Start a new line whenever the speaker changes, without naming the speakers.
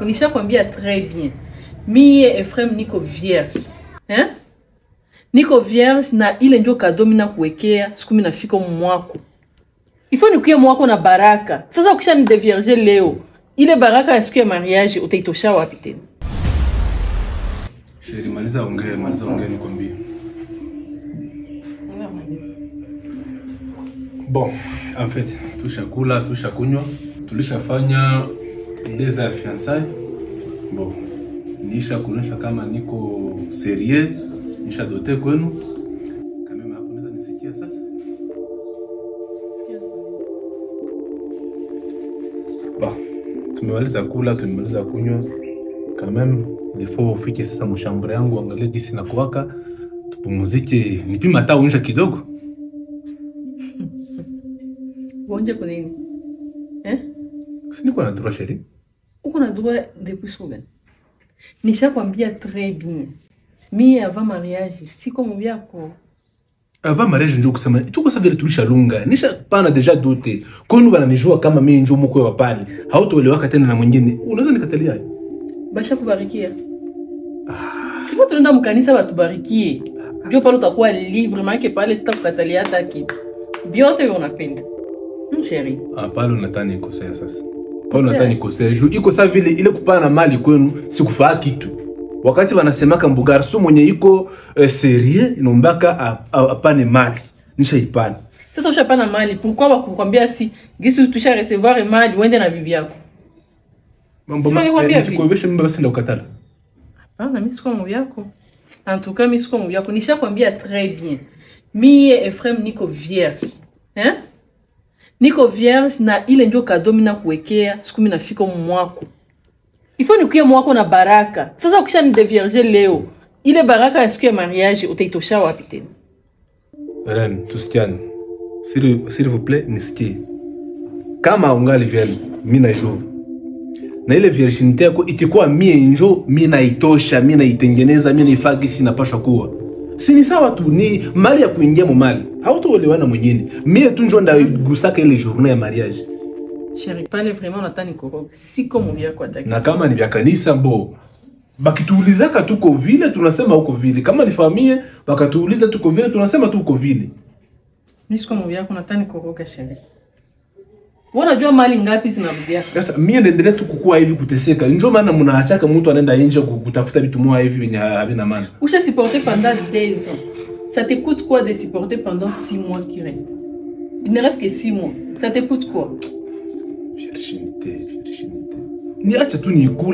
byako. Nishakwambia très bien. Mie Ephraim niko vierge. Hein? Niko vierge na ile ndio cadeau mina kuwekea siku mina fika mwako. Ifo nikuye mwako na baraka. Sasa ukisha ni dévierger leo, ile baraka ya siku ya mariage utaitosha wapi tena?
Sheri, maliza ongea nikwambie. Bon, en fait, tushakula, tushakunywa, tulishafanya des fiançailles. Bon, nisha kuonyesha kama niko sérieux, nisha dote kwenu. Kama hapo naweza nisikia sasa. Bon, tumemaliza kula, tumemaliza kunywa. Quand même, il faut ufike sasa mshambure yangu angalie jinsi na kuwaka, tupumzike, nipime hata unyesha kidogo.
Uonje kwa nini? Eh?
Si niko na droit chérie.
Uko na droit depuis souvent. Nishakwambia très bien. Mie avant mariage siko mbyako.
Avant mariage ndio kusema tuko sasa vile tulishalunga. Nisha pana deja dote. Kwenu bananijua kama mimi ndio mkwe wa pale. Hautoelewaka tena na mwingine. Unaweza nikatalia?
Basha kubarikia. Siko tunaenda mkanisa batubarikie. Ndio pale utakuwa libre maana pale sitakukatalia hata kitu. Biote unapenda. Chérie.
Ah, pale unatani kosea sasa. Pale unatani kosea. Iko sasa vile ile kupana mali kwenu sikufaa kitu. Wakati wanasemaka mbugarso mwenye iko sérieux inombaka apane mali. Nishaipana.
Sasa ushapana mali, pourquoi wakukwambia si gisu tusha recevoir mali uende na bibi yako?
Mambo nikuibesha mimi basi ndio ukatala.
Hapana, mimi siko mbibi yako. En tout cas mimi siko mbibi yako. Nishakwambia très bien. Mie Ephraim niko vierge. Hein? Niko vierge na ile ndio cadeau mina kuwekea siku mina fika mwako. Ifo nikuye mwako na baraka. Sasa ukisha ni dévierger leo, ile baraka ya siku ya mariage utaitosha wapi tena?
Ren, tusikiane. S'il vous plaît, nisikie. Kama ungali vierge, mimi najua. Na ile virginité yako itakuwa mie njo, mimi naitosha, mimi naitengeneza, mimi naifagi sinapasha kuwa. Si ni sawa tu ni mali ya kuingia mu mali. Hautoelewana mwenyewe. Mie tu njo ndagusaka ile journée ya mariage.
Chérie, pale vraiment natani koroga. Siko mubia kwa taki.
Na kama ni vya kanisa mbo bakituulizaka tuko vile tunasema uko vile. Kama ni familia bakatuuliza tuko vile tunasema tuko vile.
Mimi siko mubia kwa natani koroga chérie. Unajua mali ngapi zinarudia?
Sasa mimi naendelea tu kukua hivi kuteseka. Ndio maana mnaachaka mtu anaenda nje kutafuta vitu moja hivi venye havina maana.
Usha supporter pendant 2 ans. Ça te coûte quoi de supporter pendant 6 mois qui restent? Il ne reste que 6 mois. Ça te coûte quoi?
Virginité, virginité. Ni acha tu nikule.